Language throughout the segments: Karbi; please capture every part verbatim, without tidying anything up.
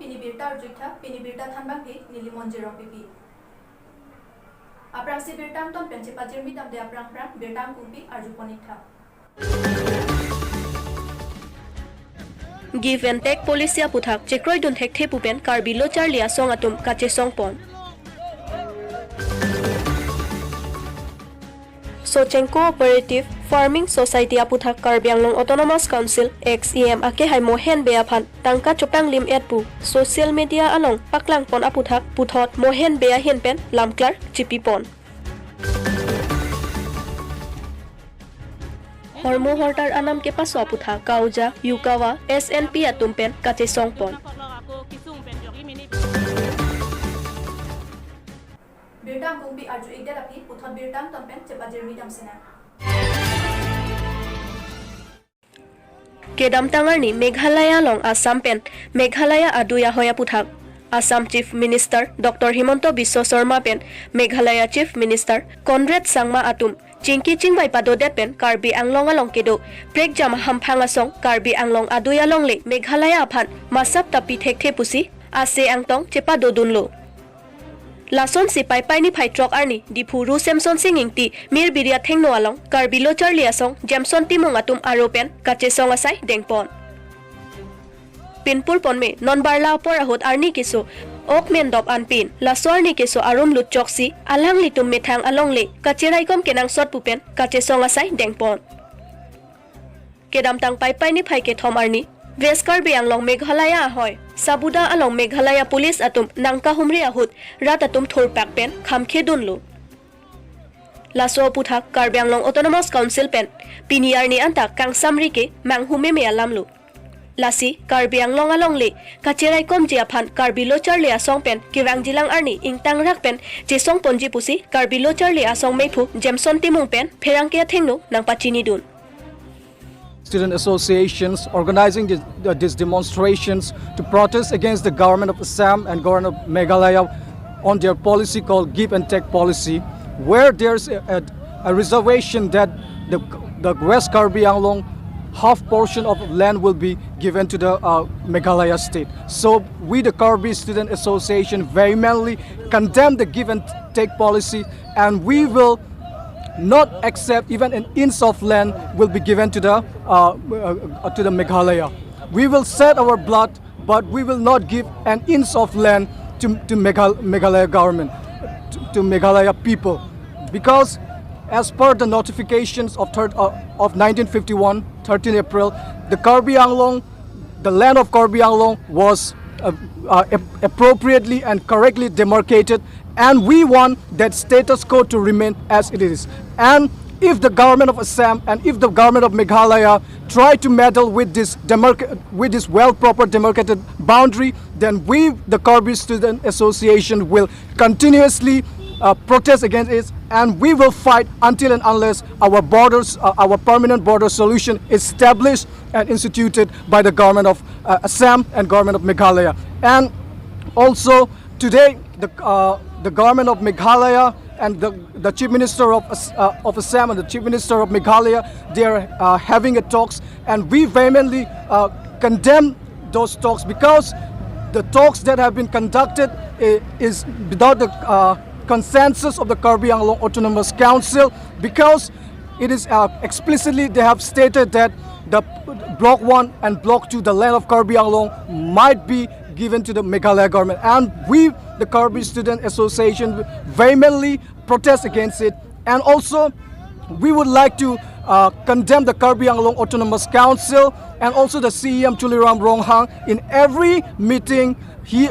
Pini birta arjuiktha, pini birta thanbangke neli Monjir Rongpipi. Aphrangsi birta angton pen chepajirmi damde aphrang aphrang birta angkungpi arjupon iktha. Give and take policy aputhak chekroidun thekthe pu pen Karbi Lo Charli Asong atum kachesongpon. Socheng Cooperative Farming Society aputhak Karbi Anglong Autonomous Council ex E M akehai Mohen Bey aphan tangka chopanglim et pu social media along paklangpon aputhak puthot Mohen Bey ahin pen lamklar chipipon. Hormu hortar anam kepaso aputhak Kauja, Yukawa, S N P atum pen kachesongpon. Birta angkungpi arju-ikdet aphi puthot birta angton pen chepajirmi damsinang. Kedamtang arni Meghalaya along Assam pen Meghalaya adui ahoi aputhak Assam Chief Minister Doctor Himanta Biswa Sarma pen Meghalaya Chief Minister Conrad Sangma atum chingki chingvai padodet pen Karbi Anglong along kedo prekjam ahamphang asong Karbi Anglong adui alongle Meghalaya aphan masap tapi thekthe pusi ase angtong chepadodunlo. Lasonsi Paipai niphai throk arni Diphu Ru Semsonsing Ingti Mirbiri athengno along Karbi Lo Charli Asong Jameson Timung atum aro pen kachesong asai dengpon. Pinpur ponme non barla apor ahut arni keso ok mendop anpin laso arni keso arum lutchoksi alanglitum methang alongle kacheraikom kenangsot pu pen kachesong asai dengpon. Kedamtang Paipai niphai kethom arni West Karbi Anglong Meghalaya ahoi Sabuda along Meghalaya Police atum nangkahumri ahut rat atum thurpak pen khamkhedunlo. Laso aputhak Karbi Anglong Autonomous Council pen pini arni anta kangsamri ke manghumeme alamlo. Lasi Karbi Anglong alongle kachiraikomji aphan Karbi Lo Charli Asong pen kevangjilang arni ingtangrak pen chesongponji pusi Karbi Lo Charli Asong mephu Jameson Timung pen pherangke athengno nangpachinidun. Student associations organizing this, uh, these demonstrations to protest against the government of Assam and government of Meghalaya on their policy called give and take policy, where there's a, a, a reservation that the, the West Karbi Anglong half portion of land will be given to the, uh, Meghalaya state. So we, the Karbi Student Association, vehemently condemn the give and take policy, and we will not accept even an inch of land will be given to the, uh, uh, to the Meghalaya. We will shed our blood, but we will not give an inch of land to, to Meghal-, Meghalaya government, to, to Meghalaya people, because as per the notifications of third, uh, of nineteen fifty-one, thirteen April, the Karbi Anglong, the land of Karbi Anglong was, uh, uh, ap-, appropriately and correctly demarcated, and we want that status quo to remain as it is. And if the government of Assam and if the government of Meghalaya try to meddle with this demarc-, with this well proper demarcated boundary, then we, the Karbi Student Association, will continuously, uh, protest against it, and we will fight until and unless our borders, uh, our permanent border solution is established and instituted by the government of, uh, Assam and government of Meghalaya. And also today, the, uh, the government of Meghalaya and the, the Chief Minister of As-, uh, of Assam and the Chief Minister of Meghalaya, they are, uh, having a talks, and we vehemently, uh, condemn those talks, because the talks that have been conducted i-, is without the, uh, consensus of the Karbi Anglong Autonomous Council, because it is, uh, explicitly they have stated that the Block one and Block two, the land of Karbi Anglong, might be given to the Meghalaya government. And we, the Karbi Student Association, vehemently protest against it. And also, we would like to, uh, condemn the Karbi Anglong Autonomous Council and also the C E M Tuliram Ronghang. In every meeting, he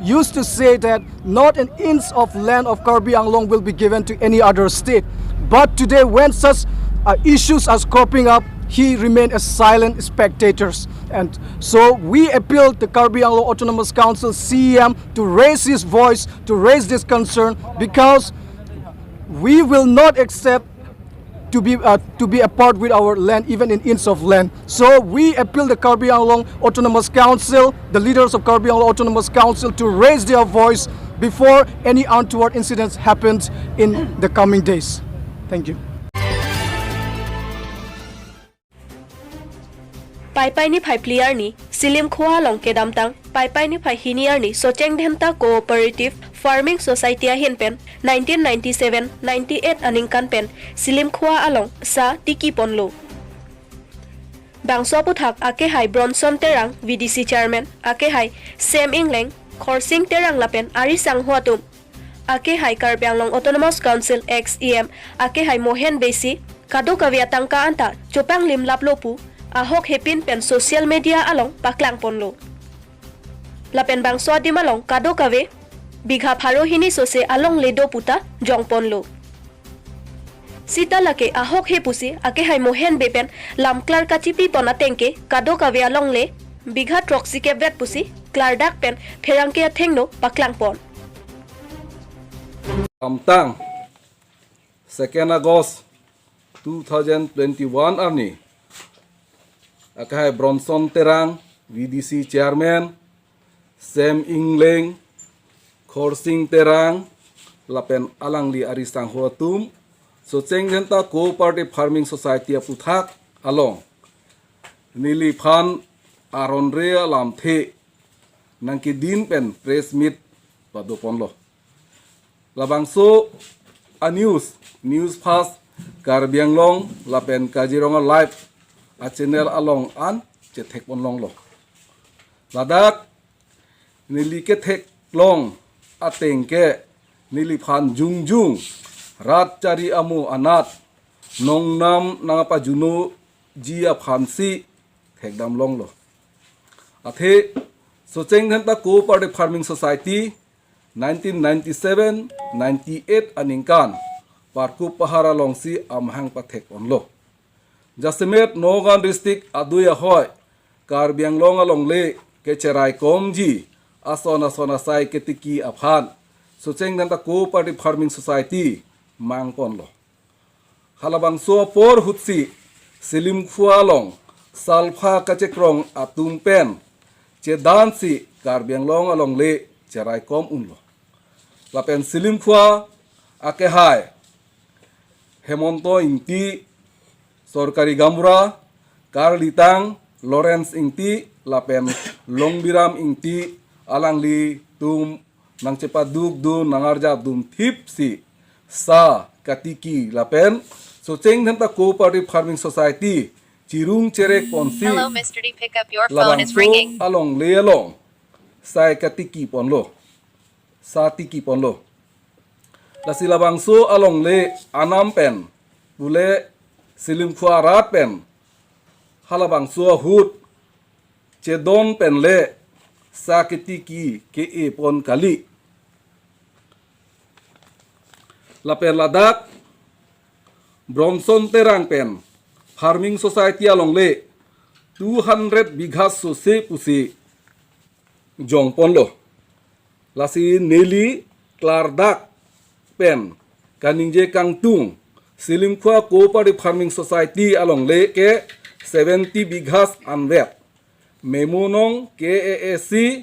used to say that not an inch of land of Karbi Anglong will be given to any other state. But today, when such, uh, issues are cropping up, he remained as silent spectators. And so we appeal the Karbi Anglong Autonomous Council C E M to raise his voice, to raise this concern, because we will not accept to be, uh, to be apart with our land, even an inch of land. So we appeal the Karbi Anglong Autonomous Council, the leaders of Karbi Anglong Autonomous Council, to raise their voice before any untoward incidents happens in the coming days. Thank you. Paipai niphai phli arni Silimkhowa along kedamtang Paipai niphai hini arni Socheng Dhenta Cooperative Farming Society ahin pen nineteen ninety-seven ninety-eight aningkan pen Silimkhua along sa tiki ponlo. Bangso aputhak akehai Bronson Terang, V D C Chairman, akehai Sem Ingleng, Khorsing Terang lapen ari sangho atum, akehai Karbi Anglong Autonomous Council ex E M, akehai Mohen Bey si kadokave atangka anta chopanglim laplo pu ahok hepin pen social media along paklang ponlo. Lapen bangso adim along kadokave bigha pharo hini sose alongle do puta jong ponlo. Sita lake ahok he pusi akehai Mohen Bey pen lamklar kachipi pon ateng ke kadokave alongle bigha throksi kep vet pusi klardak pen pherangke athengno paklang pon. Amtang, second August two thousand twenty-one arni, akehai Bronson Terang, V D C Chairman, Sem Ingleng, Khorsing Terang, lapen alangli ari sangho atum, Socheng Dhenta Cooperative Farming Society aputhak along neliphan aron re alamthe nangkedin pen press meet pado ponlo. Labangso a-news, News Fast Karbi Anglong lapen Kaziranga Live a-channel along an chethek pon longlo. Ladak neli ketheklong ateng ke neliphan jongjong rat chari amo anat nongnam nangpajunoji aphansi thekdam longlo. Athe Socheng Dhenta Cooperative Farming Society nineteen ninety-seven ninety-eight aningkan Parkup Pahar alongsi amahang pathek ponlo. Jasemet Nagaon District adui ahoi Karbi Anglong alongle kecheraikomji ason ason asai ketiki aphan Socheng Dhenta Cooperative Farming Society mang ponlo. Halabangso apor ahutsi Silimkhua along salpha kachekrong atum pen chedansi Karbi Anglong alongle cheraikom unlo. Lapen Silimkhua akehai Hemonto Ingti, Sorkari Gaonbura, Karlitang, Lawrence Ingti, lapen Longbiram Ingti, alanglitum nangchepadukdun nangarjapdun thipsi sa katiki lapen Socheng Dhenta Cooperative Farming Society chirung cherek ponsi Hello, Mister D, pick up your phone is labangso ringing. Alongle along sai katiki ponlo, sa tiki ponlo. Lasi labangso alongle anam pen pule Silimkhua arat pen halabangso ahut chedon pen le sa ketiki ke-e pon kali. Lapen ladak Bronson Terang pen Farming Society alongle two hundred bigha sose pusi jong ponlo. Lasi neli klardak pen kaningje kangtung Silimkhua Cooperative Farming Society alongle ke seventy bighas anvet. Memo nong K A A C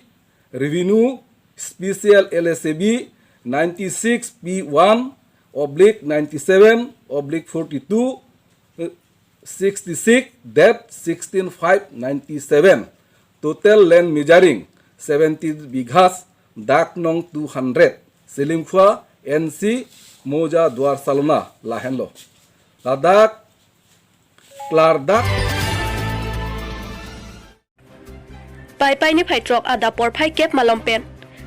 Revenue Special L S A B ninety-six P one oblique ninety-seven oblique forty-two, sixty-six, date sixteen five ninety-seven. Total land measuring seventy bighas, dak nong two hundred. Silimkhua, N C, Moja, Duar Salona, lahenlo. Ladak klardak. Paipai niphai throk adap porphai kep malom pen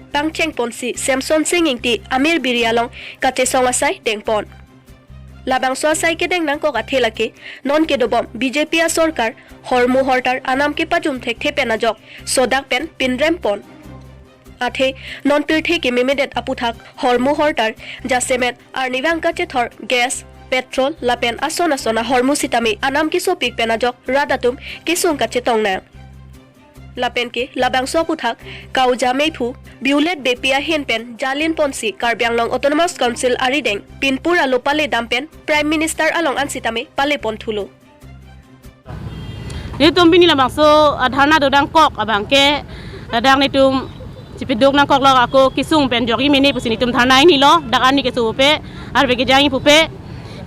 pangcheng ponsi Semson Sing Ingti Amir Biri along kachesong asai dengpon. Labangso asai kedeng nangkok athe lake non kedobom B J P asorkar hormu hortar anam kepajum thekthe pen ajok sodak pen pinrem pon. Athe non pirthe kememedet aputhak hormu hortar jasemet arnivang kachethor gas, petrol lapen ason ason ahormu sitame anam kesopik pen ajok rat atum kesung kachetong nang. Lapen ke labangso aputhak Kauja Meiphu Biulet Beypi ahin pen jalin ponsi Karbi Anglong Autonomous Council arideng pinpur alo pale dam pen Prime Minister along an sitame pale pon thulo. Netum pini labangso adharna dodangkok abang ke, ladak netum chipiduk nangkok lo ako kesung pen jogi mene pusi netum dharna ini lo, dak ani keso pupe, arve kejang pupe.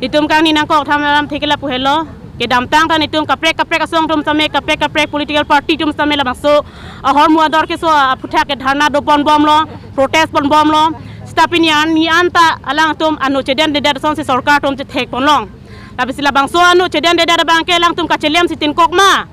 Netum kangni nangkok tham alam thekela pu helo. Kedamtang ta netum kaprek kaprek asong atum sitame, kaprek kaprek political party atum sitame labangso ahormu ador keso aphuthak ke dharna do ponbomlo, protest ponbomlo. Seta pini an ni an ta alangtum ano chedendedet asonsi sorkar atum chethek ponlong. Lapusi labangso ano chedendedet abangke alangtum kachelemsi tinkok ma,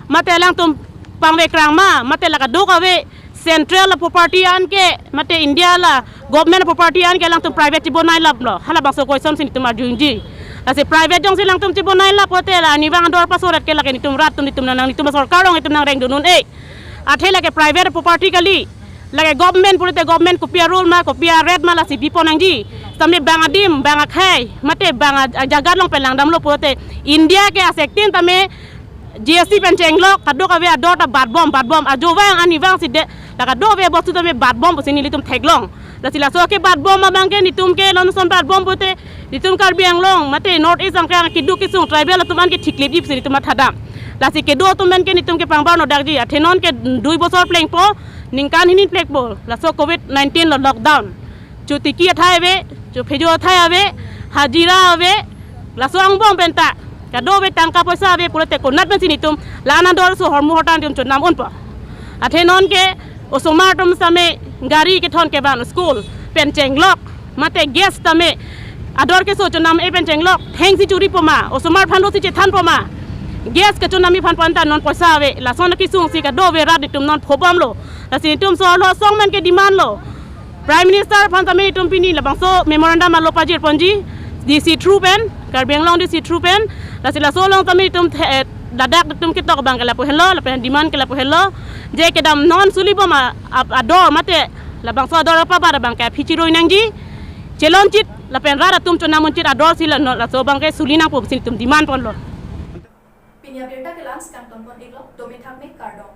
mate alangtum pangvekrang ma, mate la kadokave central la property an ke, mate India la government property an ke alangtum private chibonailaplo, halabangso question si netum arjunji. Lasi private jongsi alangtum chibonailap pulote la arnivang ador pasoret ke lake netum rat atum, netum nang, netum sorkar along netum nangreng dunnun-e. Athe lake private property kali, lake government pulote government kopi a-rule ma, kopi a-right ma, lasi bipo nangji. Sitame bang adim, bang akhei, mate bang a-, ajaga along pen langdamlo pulote India ke asek tin tame G S T pen chenglok, kadokave ador ta batbom, batbom. Ajo vang, arnivang si de, la kadokave bostu tame batbom pusi nelitum theklong. Lasi laso ke batbom abangke netum ke lonson batbom pulote netum Karbi Anglong mate North East angkang keduk kesung tribal atum an ke thiklepji pusi netum mathadam. Lasi kedo atum an ke netum ke pangbar nodakji. Athe non ke dui bosor plengpo, ningkan hini plengpo, laso covid nineteen lo lockdown. Chotiki athai ave, chophejo athai ave, hajira ave, laso angbong penta kadokave tangka poisa ave pulote konat pensi netum la-an ador so hormu hortan atum chonam unpo. Athe non ke osomar atum sitame gari kethon kevan, school pen chenglok, mate gas tame ador keso chonam-e pen chenglok, thengsi churipo ma, osomar aphan dosi chethanpo ma. Gas kechonam-e aphan pon ta non poisa ave, lason kesung si kadokave rat netum non phobomlo. Lasi netum so lo song men ke demand lo. Prime Minister aphan tame netum pini labangso memorandum alo pajir ponji, D C through pen, Karbi Anglong D C through pen. Lasi laso along tame netum the-, eh, ladak netum ketok abangke lapu henlo, lapen demand ke lapu henlo. Je kedam non sulibom a-, ap-, ador mate labangso ador apabat abangke aphi chiroi nangji. Chelonchit lapen rat atum chonam unchit ador si la non laso abangke suli nangpo pusi netum demand ponlo. Pini abirta ke la-an si kangton pon-iklo, dome thakme, kardom.